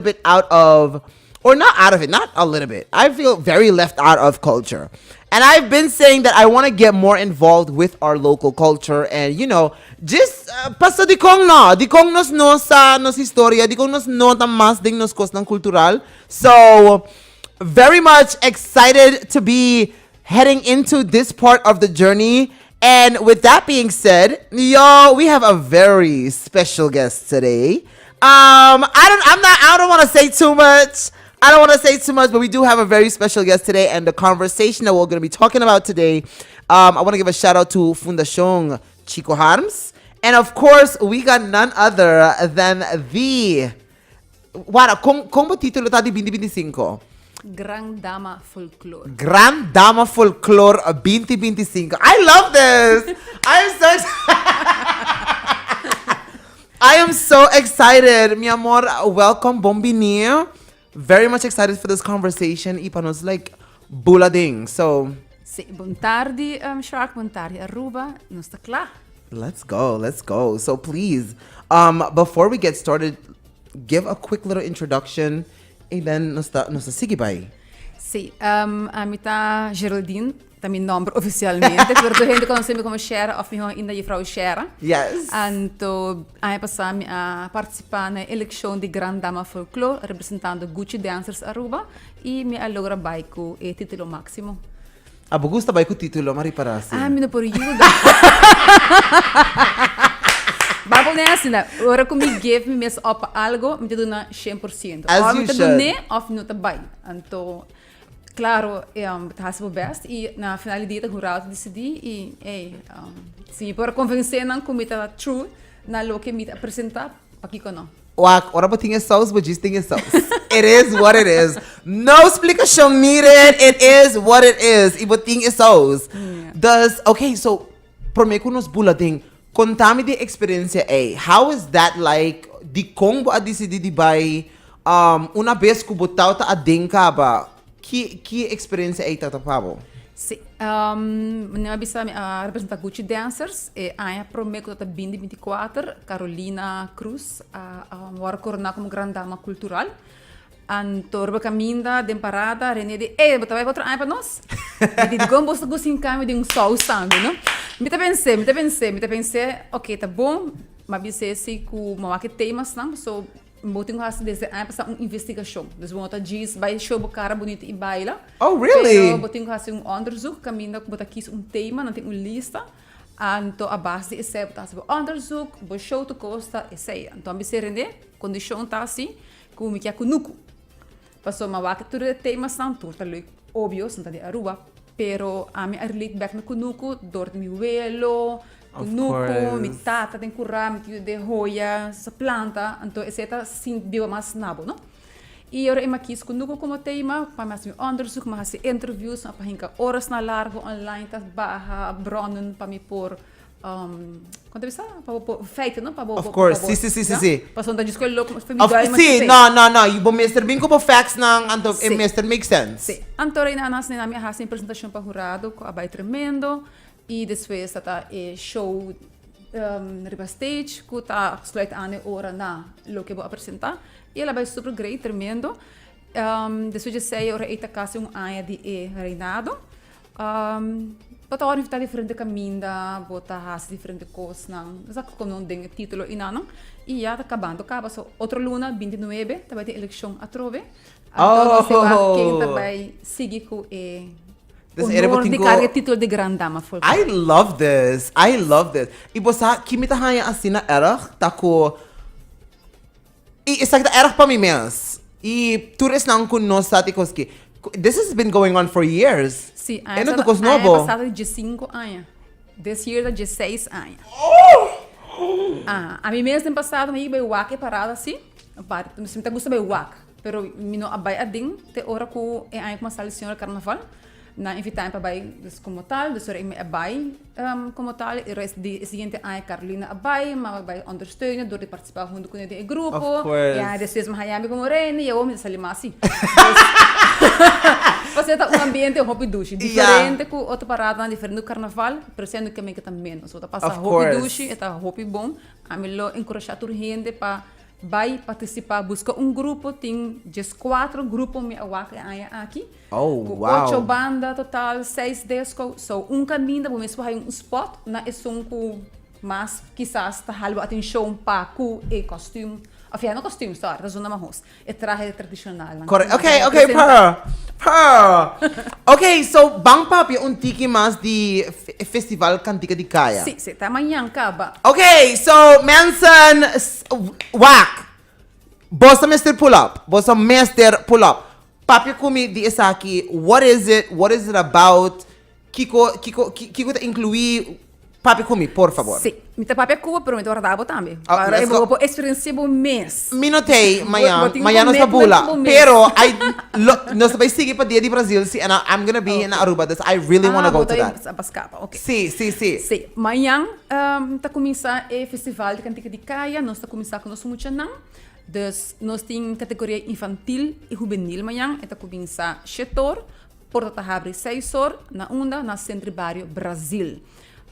bit out of or not out of it, not a little bit. I feel very left out of culture. And I've been saying that I want to get more involved with our local culture and, you know, just uh, paso di con no, di con nos no sa nos historia, di con nos no ta mas den nos cosnan cultural. So, very much excited to be heading into this part of the journey. And with that being said, y'all, we have a very special guest today. Um, I don't, I'm not, I don't want to say too much. I don't want to say too much, but we do have a very special guest today, and the conversation that we're going to be talking about today. Um, I want to give a shout out to Fundación Chico Harms, and of course, we got none other than the. Wara, con, con bo título ta di 2025? Gran Dama Folklore. Gran Dama Folklore 2025. I love this. I am so I am so excited. Mi amor, welcome, bon bini. Very much excited for this conversation. Y pa nos like bula den. So, Sí, bon tardi, um, Shark, bon tardi, Aruba. Nos ta cla. let's go, let's go. So please, um, before we get started, give a quick little introduction and then nos ta, nos ta sigui bay. Sí, um, ami ta Geraldine, ta mi nomber oficialmente, pero tur hende conoce mi como Shera of miho ainda juffrouw Shera. Yes. Anto, aña pasa mi a participa na eleccion di Gran Dama Folklore, representando Gucci Dancers Aruba, y mi a logra bay cu e titulo maximo. Abo gusta bai ku titulo, m'a ripara si. Ah, mi no por yuda. Ba pone asina, ora ku mi give mi mes op pa algo, mi ta duna 100%. As Of you mi ta should. dun'é of mi no ta bai. Anto, klaro, bo ta hasi bo best i na final di dia ta hurado ta disidí i, ey, si mi por konvensé nan ku mi ta true na loke mi ta presentá, pakiko no? Wak, ora bo tin e saus, bo djis tin e saus. It is what it is. No splikashon needed, it is what it is. I bo tin e saus. Dus, okay, so, prome ku nos bula den, konta mi di e eksperensia ei. How is that like? Dikon bo a disidí di bai? Um, una bes ku bo tau ta aden kaba, ki, ki e eksperensia ei ta ta pa bo? Sí, um, mi a bisa mi a representa Gucci Dancers e aña prome ku ta binti 24, Carolina Cruz a, a wòrdu korona komo Gran Dama Kultural. Anto riba kaminda den parada Rene di, Ey, bo ta bai pa otro aña pa nos? Mi di, Dikon bo sta gusta hinka mi den un sous tambe, no? Mi ta pens'é, mi ta pens'é, mi ta pens'é, ok, ta bon, mi a bis'é si ku mi a wak e temasnan, paso Bo tin ku hasi desde aña pasá un investigashon. Dus bo no ta djis bai show bo kara bunita i baila. Oh, really? Pero bo tin ku hasi un onderzoek kaminda ku bo ta kis un tema, nan tin un lista. Anto a base di esei bo ta hasi bo onderzoek, bo show ta kosta esei. Anto a bisa Rene, kondishon ta asi ku mi kia kunuku. Pasobra mi a wak tur e temasnan, tur ta leuk, obvio, esnan ta di Aruba. Pero ami a relate bek na kunuku dor di mi welo, kunuku, mi tata den kura, mi tio den hoya, sa planta, anto esei ta sin biba mas na bo, no? I ora e mi a kis kunuku komo tema, pa mi hasi mi onderzoek, mi a hasi interviews, mi a hinka orasnan largu online ta baha bronnen pa mi por Kon ta bisa? Pa bo por feiten, no? Pa bo, Of course, si, si, si, si, si. Pasobra no ta djis ku e loko Of, si, no, no, no, bo mester bin ku bo facts nan, anto e mester make sense. Si. Anto Reina Ana asina mi a hasi mi presentashon pa hurado ku a bai tremendo i despues ta ta e show riba stage ku ta sluit aan e ora na loke bo a presenta i el a bai super great, tremendo. Despues di esei ora ei ta kasi un aña di e reinado. Bo ta ora invitá diferente kaminda, bo ta hasi diferente kosnan. Bo sa komo den e título i nan, i ya ta kabando kaba. So otro luna, binti nuebe, ta bai tin elekshon atrobe. Anto nos ta wak ken ta bai sigui ku e honor di karga e título di Gran Dama Folklore. I love this, I love this. I bo sa ki mi ta haña asina erg ta ku I esaki ta erg pa mi mes. I tur esnan ku no sa di kos ki. This has been going on for years. Sí, E no ta kos nobo. Aña pasado di diesinco aña. This year ta dieseis aña. Aha. Ami mes den pasado mi a bai wak e parada si. Mi ta gusta bai wak. Pero mi no a bai aden te ora ku e aña ku mi a sali Señora Carnaval. Nan invita mi pa bai dus como tal, dus ora mi a bai como tal e res di e siguiente aña Carolina a bai, mi a bai ondersteunen door di participa hunto cu ne den e grupo, Of course. y despues mi a haya mi como reina y awor mi ta sali mas si. Pasobra ta un ambiente hopi dushi, diferente cu otro paradanan, diferente cu carnaval, pero siendo cu mi ta menos, so ta pasa hopi dushi, e ta hopi bon, ami lo encurasha tur hende pa. Bai partisipá, buska un grupo, tin dieskuatro grupo mi a wak e aña aki. Oh, Ku wow. ocho banda total, seis disco. So un kaminda bo mes por haña un spot na esun ku mas kisas ta hala bo atenshon pa ku e kòstüm, òf ya no kòstüm, sòri, ta zona mahos, e trahe tradishonalnan. Kore, ok, ok, purr, purr. Ok, so ban papia un tiki mas di Festival Kantika di Kaya. Si, si, ta mañan kaba. Ok, so mensen, wak, boso mester pull up, boso mester pull up. Papia ku mi di esaki, what is it, what is it about, Kiko, kiko, kiko ta inclui? Papia cu mi, por favor. Sí, mi ta papia cu bo, pero mi ta warda bo tambe. Oh, Para let's bo go. por experiencia bo mes. Mi no t'ey mañan, Bo tin mañan nos ta commitment bula. cu bo mes. Pero I, lo, nos ta bay sigui pa Dia di Brasil, sí, and I, I'm gonna be in Okay. Aruba, dus I really wanna Ah, go bo to ta that. pa scapa, ok. Sí, sí, sí. Sí, mañan um, ta cuminsa e festival di Cantica di Caya, nos ta cuminsa cu nos muchanan. Dus nos tin categoria infantil y juvenil mañan, e ta cuminsa shetor. Porta ta habri seis or na unda na Sentri Bario Brazil.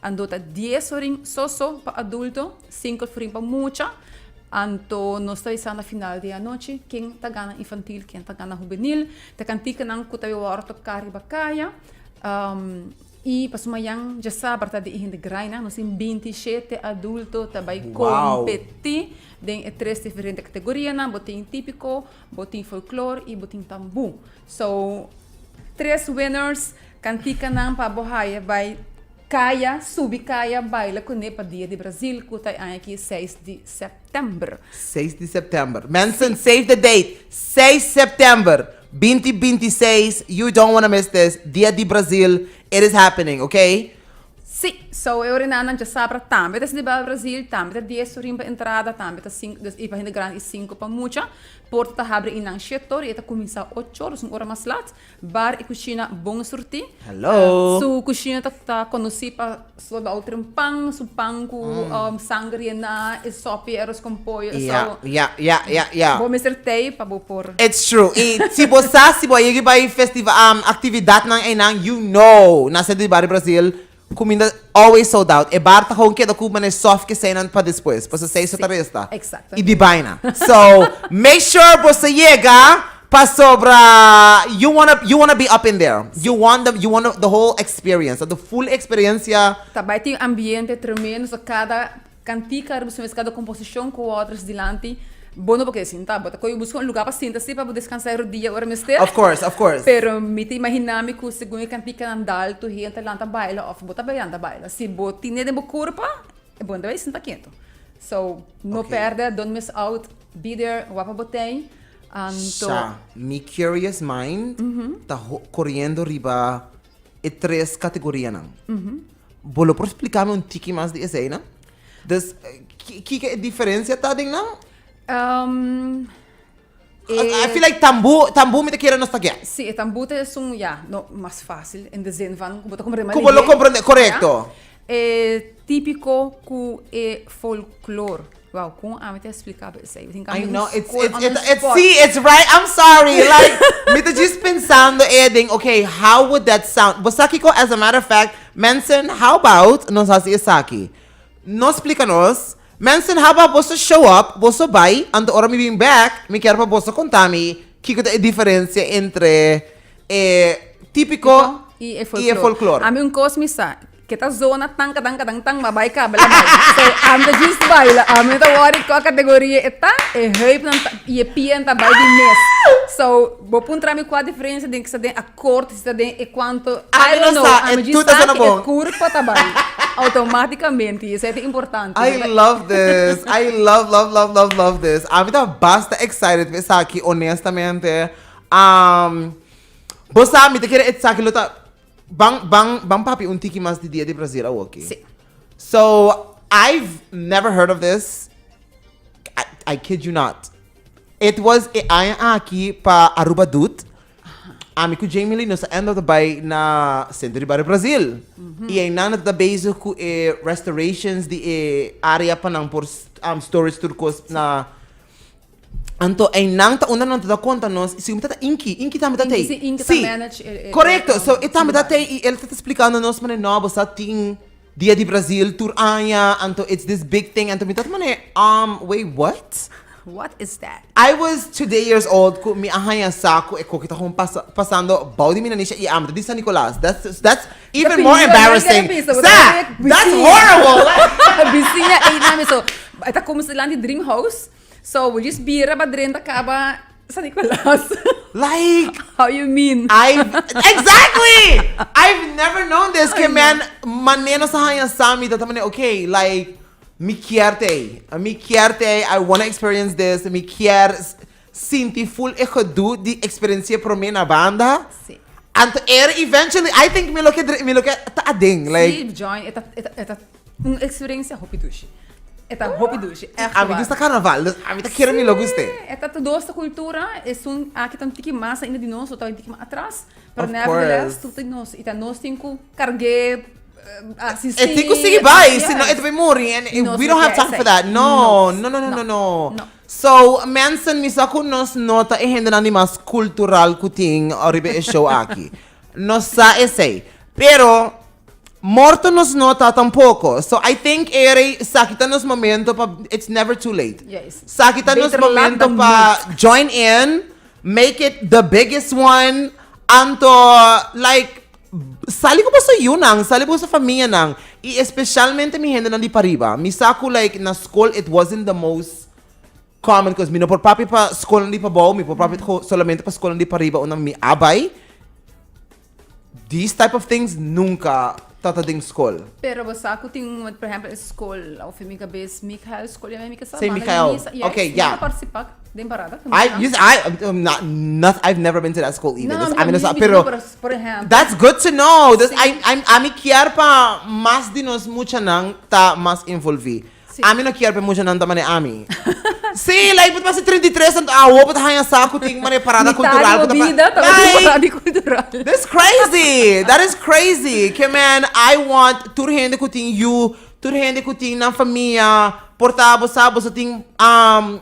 Anto ta dies orin soso pa adulto, sinku florin pa mucha. Anto nos ta bisa na final di anochi ken ta gana infantil, ken ta gana hubenil. Ta kantikanan ku ta wòrdu toká riba kaya. I pasobra mayan djasabra ta di e hende grainan, nos tin 27 adulto ta bai kompetí den e tres diferente kategorianan. Bo tin típiko, bo tin folklor i bo tin tambú. So, tres winners, kantikanan pa bo haya bai kaya, subi kaya baila kuné pa Dia di Brazil ku ta e aña aki seis di sèptèmber. Seis di sèptèmber. Mensen, save the date! Seis sèptèmber, binti binti seis, you don't wanna miss this, Dia di Brazil, it is happening, okay? Sí, so e orinanan djasabra tambe ta selebrá Brazil, tambe ta dies florin pa entrada, tambe ta sinku, dus i pa hende grandi i sinku pa mucha. Porta ta habri i nan shetor i e ta kuminsá ocho or, dus un ora mas lat. Bar i kushina bon surtí. Hello. Su kushina ta ta konosí pa su otro pan, su pan ku sanger yená, e sòpi, e aros kon pollo, e Ya, so. ya, ya, ya, ya. Bo mester tei pa bo por. It's true. I si bo sa, si bo a yega bai festival, aktividatnan einan, you know, na Centro di Barrio Brasil, Cuminda always sold out. E bar ta gewoon keda cu mane soft keseinan pa despues. Pasobra esei so ta resta. Exactamente. Y di baina. So, make sure boso yega pasobra you wanna, you wanna be up in there. You want the, you want the whole experience. The full experiencia. Ta bai tin ambiente tremendo. So cada Kantika riba su mes kada komposishon ku wòrdu trese dilanti, bo no por keda sinta. Bo ta kohe buska un lugá pa sinta si pa bo deskansá e rodia ora mester. Of course, of course. Pero mi ta imaginá mi ku segun e kantikanan dal tur hende ta lanta baila òf bo ta bai lanta baila. Si bo tine den bo kurpa, e bo no ta bai sinta ketu. So, no Okay. pèrdè, don't miss out, be there, wak pa bo tei. Anto. Sha, mi curious mind ta ho koriendo riba e tres kategorianan. Bo lo por splika mi un tiki mas di eseinan? Dus, kiko e diferensia ta den nan? I feel like tambu, tambu mi ta kere nos ta get. Sí, e tambu ta esun, ya, no, mas fácil in de zin van ku bo ta komprende mas Ku bo lo lihé. komprende, korekto. E típiko ku e folklor. Wow, kon ami ta explica bo esei? Tin I cambio know, un it's, score it's, on the it's, it's, spot. see, it's right, I'm sorry, like, mi ta just pensando e ding, okay, how would that sound? Bo sa kiko, as a matter of fact, mensen, how about nos hasi esaki? No splika nos, mensen, how about boso show up, boso bai, anto ora mi bin back, mi kier pa boso konta mi kiko ta e diferencia entre e típico I e i e folklore. Ami un kos mi sa, Ke ta zona tan kadan kadan tan ma bai kaba la bai. So ami ta just baila, ami no ta worry kua kategoria e ta, e heupnan ta i e pianan ta bai di mes. So bo puntra mi kua diferensia den kisa den akort, si ta den e kuanto, I Ami don't no know, sa, e ami tur just ta sa zona ke e bon. kurpa ta bai automaticamente i esei ta importante. I love this, I love love love love love this. Ami ta basta excited pa esaki honestamente. Bo sa mi ta kere esaki lo ta Ban, ban, ban papia un tiki mas di Dia di Brasil awoki. Sí. So, I've never heard of this. I, I kid you not. It was e aña aki pa Aruba Doet. Ami ku Jamie Lee nos a end up bai na Centro di Barrio Brasil. I einan ta bezig ku e restorations di e area pa nan por um, storage tur kos na Anto einan ta unda nan ta da konta nos, si mi ta ta Inki, Inki tambe ta Inki, tei. si, Inki ta Si, manage e- e- korekto, e- so e tambe ta lugar. tei i el ta ta splikando nos manera no, bo sa tin Dia di Brazil tur aña, anto it's this big thing, anto mi ta ta manera, um, wait, what? What is that? I was today years old ku mi a haña sa ku e koki ta gewoon pasa, pasando bou di mi nanisha i ami ta di San Nicolas. That's, that's even more embarrassing. Sa, that's horrible. Bisiña ei nami so, e ta como dilanti Dream House. So, we just bira ba drenta kaba San Nicolas. Like, How you mean? I've, exactly! I've never known this. Ke man, mane nos a haña sa mi ta ta mane, okay, like, Mi kier t'ei. Mi kier t'ei, I wanna experience this, mi kier sinti full e gedoe di experiencia prome na banda. Sí. Anto er eventually, I think mi lo ke mi lo ke ta aden, like. Sí, join, e ta, e ta, e ta un experiencia hopi dushi. E ta hopi dushi, echt Ami waar. gusta carnaval, dus ami ta kere mi lo guste. Sí, e ta tur dos ta cultura, esun aki ta un tiki mas ainda di nos, otro ta un tiki mas atras, pero Of nevertheless course. tur ta di nos, y ta nos tin cu cargu'e. E tin ku sigui bai, si no e ta bai muri and we don't have time for that. No, no, no, no, no, no. So, mensen, mi sa ku nos no ta e hendenan di mas kultural ku tin riba e show aki. Nos sa esei. Pero, morto nos no ta tampoko. So, I think eri, saki ta nos momento pa, it's never too late. Saki ta nos momento pa join in, make it the biggest one, anto, like, Sali ku boso yunan, sali ku boso famianan i especialmente mi hendenan di pariba. Mi sa ku like na skol it wasn't the most common cos mi no por papia pa skolnan di pabou, mi por papia solamente pa skolnan di pariba unda mi a bai. These type of things nunca tata den skol. Pero bo sa ku tin un, por ehempel e skol of mi kabes Michael skol ya mi ke sa Saint banda di Michael. misa, yes, Okay, mi ya. ta participa den parada. I, you, I, I'm not, not, I've never been to that school either. No, Dus mi ami no sa, mi pero pero por ehempel. that's good to know. Dus I, I'm, ami kier pa mas di nos muchanan ta mas envolví. Sí. Ami no kier pa e muchanan ta mane ami. Sí, like, bo ta pasa 33 anto awo bo ta haña sa ku tin mane parada Mitad kultural di ku bo ta pa- bida ta tin Like, parada kultural. That's crazy. That is crazy. Ke man, I want tur hende ku tin yu, tur hende ku tin nan famia, por ta bo sa boso tin um,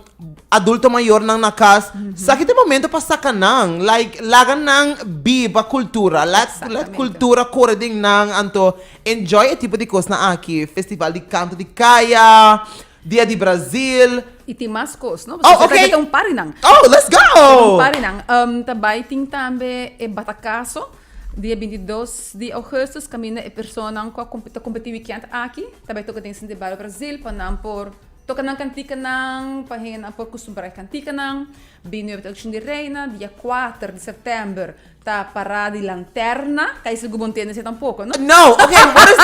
adulto mayornan na kas. Sa ki ta e momento pa saka nan. Like, laga nan biba kultura. Let, let Exactamente. kultura kore den nan. Anto, enjoy e tipo di kosnan aki. Festival di kanto di kaya, Dia di Brazil. I tin mas kos, no? Oh, Pasobra okay. ta un par di nan. Oh, let's go! Un par di nan. Um, ta bai tin tambe e Batakaso, dia 22 di augustus, kaminda e personanan ku a ta kompetí wikènt aki, ta bai toka den Sint di Bario Brazil pa nan por toka nan kantikanan, pa hendenan por kustumbrá e kantikanan. Bin nuebe ta Akshon di Reina, dia kuater di sèptèmber ta Parada di Lanterna, kai sigur bo ntende esei tampoko, no? No, okay, what is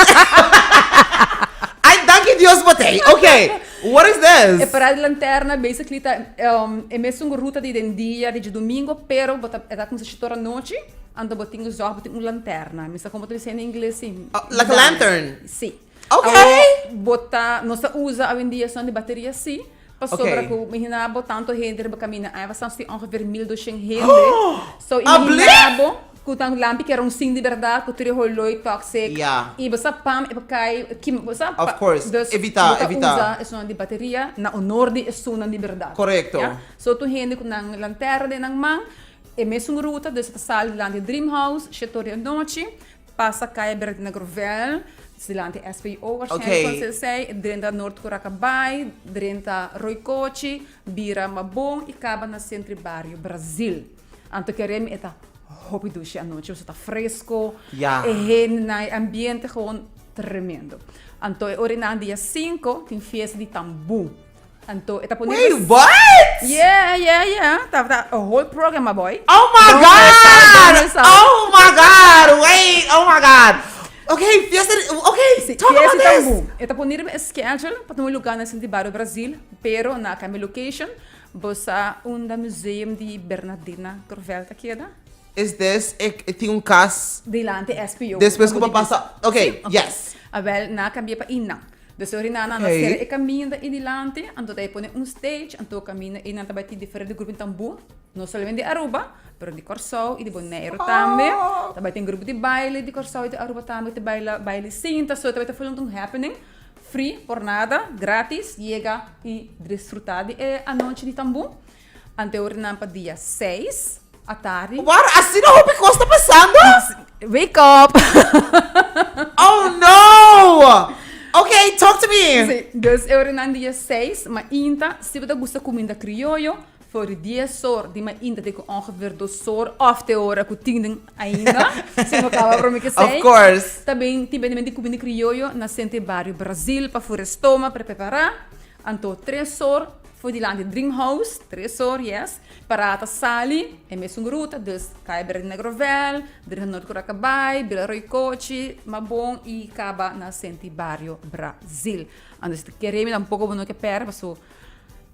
Ay, danki Dios bo t'ei. Okay, what is this? E Parada di Lanterna basically ta e mesun ruta di den dia di djadumingo, pero bo ta e ta kuminsá shito ora nochi, anto bo tin ku zòg bo tin un lanterna. Mi sa kon bo ta bisa na ingles si. Like a lantern? Si. Okay. Awor bo ta, nos ta usa awendia esun di bateria si. Pasobra Okay. ku imagina bo tanto hende riba kaminda ai bastante tin ongeveer 1200 hende. So Abli? imagina bo ku tan lampi kera un sin di berdad ku tur e holoi toxic. Ja. I bo sa pam e por kai kim bo sa Of course. Dus Evita, bo ta evita. usa esunnan di bateria na honor di esunnan di berdad. Korekto. Ja? So tur hende ku nan lanterna den nan man e mesun ruta dus ta sali dilanti Dream House shetor di anochi. Pasa Kaya Bernardina Grovel, dilanti SPO waarschijnlijk Oké. con CC, drenta Noord Curaca Bay, drenta Rooi Kochi, bira Mabon y caba na Centro Barrio Brasil. Anto keremi e ta hopi dushi anochi, pasobra ta fresco, Ja. e hendenan, e ambiente gewoon tremendo. Anto e ora nan dia 5 tin fiesta di tambú. Anto e ta pone Wait, what? Yeah, yeah, yeah. Ta, ta a whole program, my boy. Oh my Don't miss out, don't God! miss out. Oh my God! Wait! Oh my God! Okay, fiesta. Okay, Sí, talk about fiesta this. tambú. E ta pone riba e schedule pa tuma lugar na Sinti Barrio Brasil, pero na cambia location. Bo sa unda museum di Bernardina Grovel ta keda? Is this e e tin un cas Dilanti SPO. despues cu Bo bo pasa? Okay, yes. Awel, na cambia pa Ina. Dus ora nan a Hey. sera e kaminda i dilanti, anto ta e pone un stage, anto kaminda i nan ta bai tin diferente grupo di tambú, no solamente di Aruba, pero di Kòrsou i di Boneiru tambe. Ta bai tin grupo di baile di Kòrsou i di Aruba tambe ku ta baila baile sinta, so ta bai ta fulando un happening, free, por nada, gratis, yega i disfrutá di e anochi di tambú. Anto e ora nan pa dia seis atardi. War, asina hopi kos ta pasando? Wake up! Oh no! Ok, talk to me! Sí, dus e ora nan dia 6, mainta, si bo ta gusta kuminda krioyo, for di dies or di mainta te ku ongeveer dos or of te ora ku tin den ainda, si no kaba prome ke Of sei. course. Ta bin tin bendimento di kuminda krioyo na sentro di bario Brazil pa fura stoma, prepará. Anto tres or for dilanti Dream House, tres or, yes, parada ta sali e mesun ruta, dus kai bira na Grovel, bira na Noord Curacabai, bira Rooi Kochi, Mabon y kaba na senti bario Brazil. Anto si ta kere mi tampoco bo no ke perde paso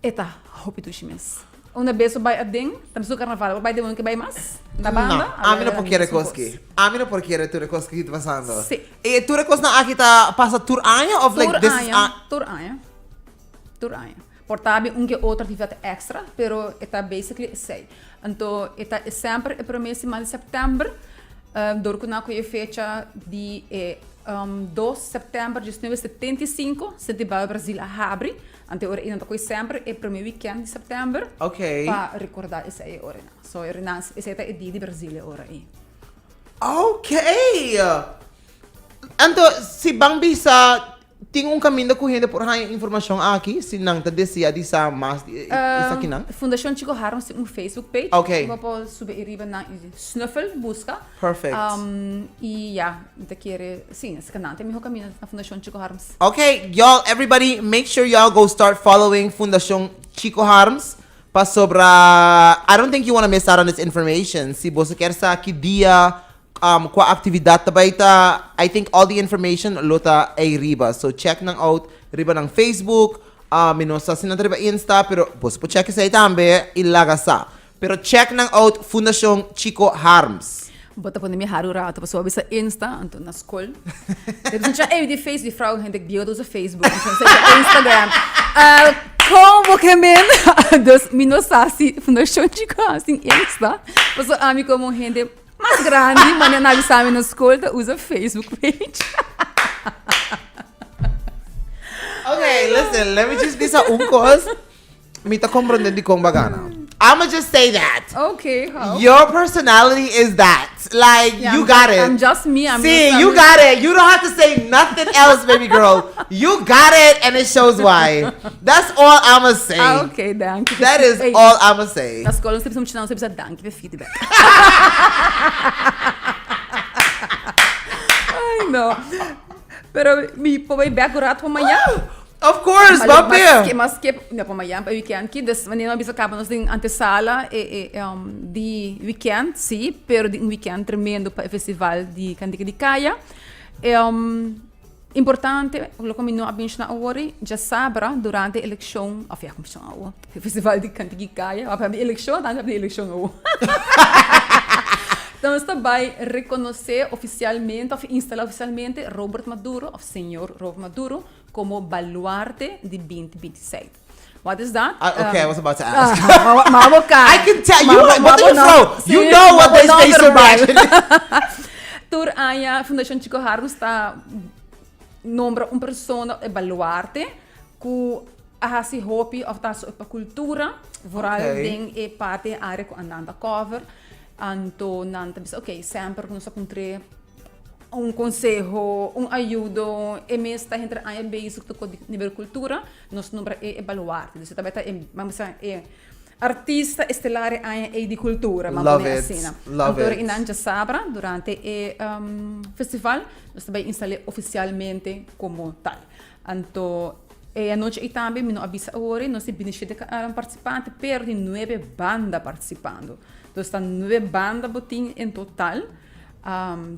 e ta hopi dushi mes. Una bes bo bai aden, ta mesun carnaval, bo bai aden bo no ke bai mas na banda? No, ami no por kere kos ki. Ami no por kere tur e kos ki ta pasando. Si. E tur e kosnan aki ta pasa tur aña of like Tur this is aña, tur aña, tur aña. Por ta abi un ke otro actividad extra, pero e ta basically esei. Anto e ta semper e prome siman di september, dor ku nan kohe fecha di e dos september 1975, Sentibal Brasil a habri. Anto e ora ei nan ta kohe semper e prome weekend di september pa recorda esei e ora einan. So e ora einan esei ta e dia di Brasil e ora ei. Ok! Anto si ban bisa tin un kaminda ku hende por haña informashon aki si nan ta desea di sa mas di esakinan? Fundashon Chico Harms tin un Facebook page. Ok. Bo por subi ei riba nan i snuffel, buska. Perfect. I ya, mi ta kere, si, esaki nan ta e miho kaminda na Fundashon Chico Harms. Ok, y'all, everybody, make sure y'all go start following Fundashon Chico Harms. Pasobra I don't think you wanna miss out on this information. Si boso kier sa ki dia, um, kua actividad ta bay ta, I think all the information lo ta ey riba. So check nan out riba nan Facebook, um, mi no sa si nan ta riba Insta, pero boso por check esey tambe y laga sa. Pero check nan out Fundacion Chico Harms. Bo ta pone mi hari un rato pasobra bo bisa Insta, anto na skol. Despues mi cha ey di Face di frou hende bieu ta usa Facebook, mi sa Instagram. Uh, kon bo ke men? Dus mi no sa si Fundashon Chico Hans tin Insta. Pasobra ami komo hende mas grandi, manera nan a bisa mi na skol ta usa Facebook page. Okay, listen, let me just bisa un kos. Mi ta comprende dikon bo a gana. I'ma just say that. Okay, how? Your personality is that. Like, Yeah, you I'm got just- it. I'm just me, I'm See, just- you I'm- got it. You don't have to say nothing else, baby girl. You got it, and it shows why. That's all I'ma say. Ah, okay, danki. That is Hey, all I'ma say. Na skol nos ta bisa nos ta bisa danki pa feedback. Ay, no. Pero mi por bai bek un rato pa mañan. Of course, papi. Mas skip, no pa mañan, pa weekend ki. Dus wanneer nos bisa kaba nos den antesala e, e, um, di weekend, sí, pero di un weekend tremendo pa e festival di Kantika di Kaya. E, um, importante, loke mi no a menshona awor, djasabra durante elekshon, of ya, komishon awor, festival di Kantika di Kaya, a di elekshon, tantu di elekshon awor. Nos ta bai rekonosé ofisialmente of instalá ofisialmente Robert Maduro, of señor Robert Maduro, komo baluarte di binti binti seis. What is that? Ah, okay, I was about to ask. Ma bo ka. I can tell you, what do you throw? You know what this facial reaction is. Tur aña Fundashon Chico Harms ta nombra un persona e baluarte ku a hasi hopi of ta hasi hopi pa kultura, vooral Okay. den e parti e área ku nan ta cover. Anto nan ta bisa, okay, semper ku nos a puntr'é un konseho, un ayudo, e mes ta henter aña bezig toko di nivel kultura, nos nombra e e baluarte. Dus e tabata e, ban bisa, e artista estelar e aña ei di kultura, ban Love pone it, asina. love Anto it. i nan djasabra durante e festival nos ta bai instal'é ofisialmente komo tal. Anto e anochi ei tambe mi no a bisa awor, nos tin binti partisipante, pero tin nuebe banda partisipando. Dus ta nuebe banda bo tin en total,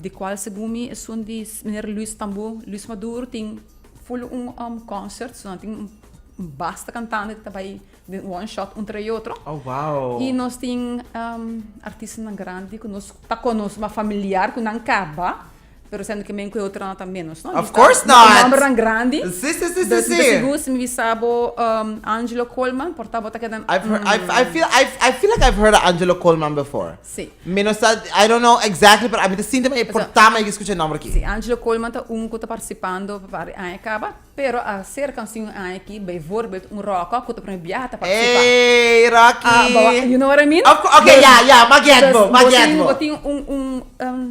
di cual segun mi esun di meneer Luis Tambu, Luis Maduro tin full un concert, so nan tin un basta cantante ta bay den one shot un tra e otro. Oh wow. Y nos tin artistanan grandi cu nos ta conoce, mas familiar cu nan caba. Pero siendo que men cu e otronan ta menos, no? Of course not! Nombernan grandi. Si, si, si, si, Dus si. mi ta sigur si mi bisa bo um, Angelo Coleman, por ta bo ta keda... I've heard, I've, I feel, I, I feel like I've heard of Angelo Coleman before. Si. Mi no sa, I don't know exactly, pero mi ta sinti mi por ta mi a escucha e nomber aki. Si, Angelo Coleman ta un cu ta participando pa par di aña caba, pero a cerca un un aña aki, bijvoorbeeld un Rocco cu ta prome biaha ta participa. Hey, Rocky! Ah, but you know what I mean? Of course, okay, Dus- yeah, yeah, ma get dus bo, ma bo get tin- bo. Bo tin un, un.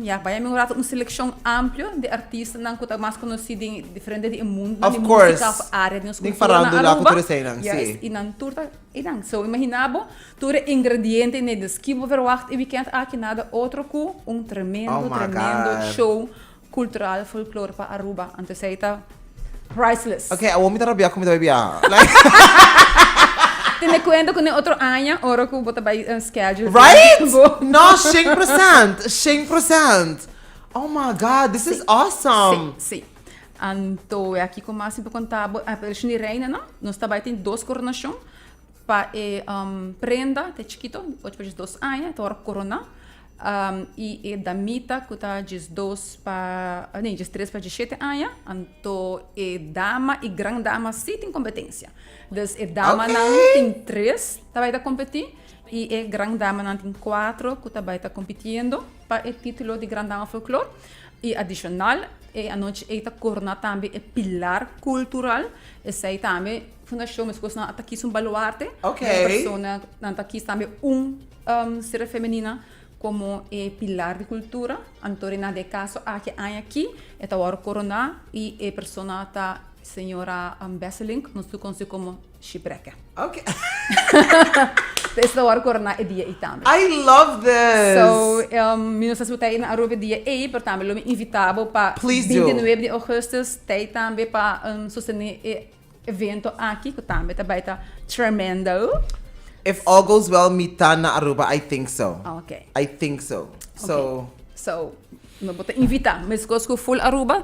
ya, bai mi un rato un selekshon amplio di artistanan ku ta mas konosí den diferente di e mundonan Of di course. músika òf área di nos Den kultura na farándula ku Aruba. tur eseinan, sí. Juist, i nan tur ta einan. So imaginá bo tur e ingredientenan di ski bo verwagt e wikènt aki nada otro ku un tremendo, Oh my tremendo God. show cultural folklore pa Aruba. Anto esei ta priceless. Ok, awor mi ta rabia ku mi ta bai biaha. Like. Tene kuenta ku den otro aña ora ku bo ta bai schedule. Right? No, 100%. 100%. Oh my God, this is awesome. Si, si. Anto e aki ku mas mi por konta bo, apelashon di reina no, nos ta bai tin dos koronashon pa e prenda te chikito, ocho pa diesdos aña, ta ora korona. I e damita ku ta diesdos pa, nee, diestres pa diesshete aña, anto e dama i gran dama sí tin kompetensia. Dus e damanan tin tres ta bai ta kompetí i e gran damanan tin kuatro ku ta bai ta kompitiendo pa e título di gran dama folklor. I adishonal e anochi ei ta korona tambe e pilar kultural, esei tambe Fundashon meskos nan a ta kis un baluarte, un persona nan ta kis tambe un Sera femenina komo e pilar di kultura, anto na de kaso aki aña aki e ta wòrdu koroná i e persona ta señora Besselink, nos tur konosí komo Shipreke. Ok. Esei ta wòrdu koroná e dia ei tambe. I love this! So, mi no sa si bo ta ei na Aruba e dia ei, pero tambe lo mi invitá bo pa Please do. 29 di ougùstùs ta ei tambe pa sostené e Evento aki cu tambe ta bay ta tremendo. If all goes well mi ta na Aruba I think so. Ok. I think so. So. So no bo ta invita mescos cu full Aruba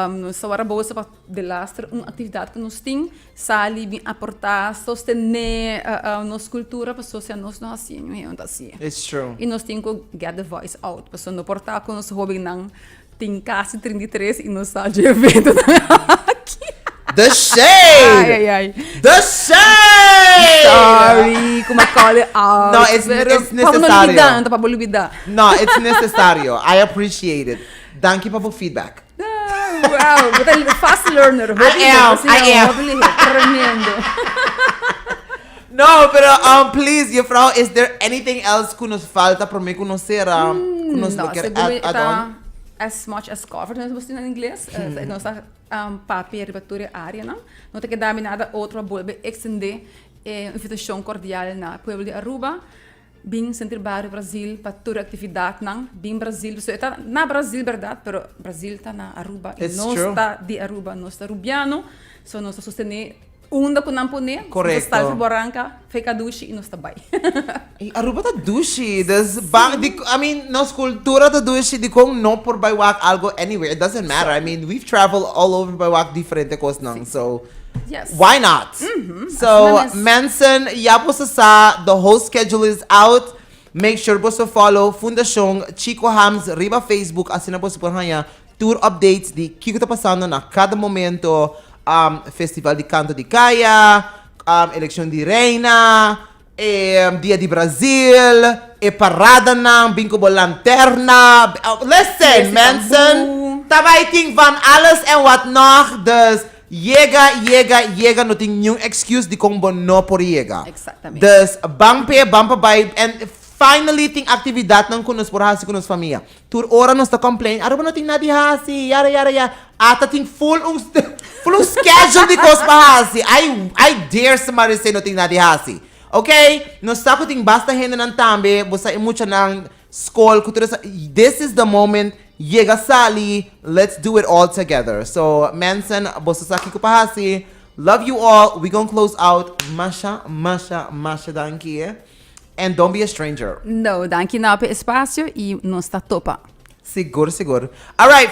nos ta wara boso pa delaster un actividad cu nos tin sali bin aporta sostene nos cultura pasobra si anos no haci niun hende ta haci. It's true. Y nos tin cu get the voice out pasobra no por ta cu nos hobennan Tin casi 33 y no sa dje eventonan aki. The shade! Ay, ay, ay. The shade! Sorry, cu m'a call it out. No, it's, Pero it's pa bo no necesario. lubida, anto pa bo lubida. No, it's necesario. I appreciate it. Danki pa bo feedback. Ah, wow, bo ta fast learner. I am, I am. Hopi lihe, tremendo. No, pero um, please, juffrouw, is there anything else ku nos falta promé ku nos sera? Ku nos No, lo kier segun add, mi add ta on? as much as covered, nos bostin na ingles. Nos ta um, papia riba tur e areanan. No ta keda mi nada otro pa bolbe extende e invitacion cordial na pueblo di Aruba. Bin Centro Barrio Brasil pa tur e actividadnan. Bin Brasil, so e ta na Brasil berdad, pero Brasil ta na Aruba y It's nos true. ta di Aruba, nos ta Rubiano, so nos ta sostene Unda ku nan pone, Correcto. nos ta sal boranka, feka dushi i nos ta bai. I Aruba ta dushi, dus ban di, I mean, nos cultura ta dushi, dikon no por bai wak algo anywhere, it doesn't matter, I mean, we've traveled all over bai wak diferente kosnan, so Yes. why not? So, Asina mes. mensen, ya boso sa, the whole schedule is out, make sure boso follow Fundashon Chico Harms riba Facebook, asina boso por haña Tur updates di kiko ta pasando na kada momento, festival di kanto di kaya, elekshon di reina, e dia di Brazil, e paradanan, bin ku bo lanterna. Listen, mensen, ta bai tin van alles en wat nog, dus yega, yega, yega, no tin niun excuse dikon bo no por yega. Exactamente. Dus ban p'e, ban pa bai, en finally tin actividadnan ku nos por hasi ku nos famia. Tur ora nos ta complain, Aruba no tin nada di hasi, yara yara yara. Ata tin full un full un schedule di cos pa hasi. I I dare somebody say no tin nada di hasi. Ok, nos sa cu tin basta hendenan tambe, bo sa e muchanan school cu tur esa, this is the moment, yega sali, let's do it all together. So mensen, boso sa kico pa hasi. Love you all, we gon close out. Masha, masha, masha danki. And don't be a stranger. No, danki na pa e espacio y nos ta topa. Sigur, sigur. Alright.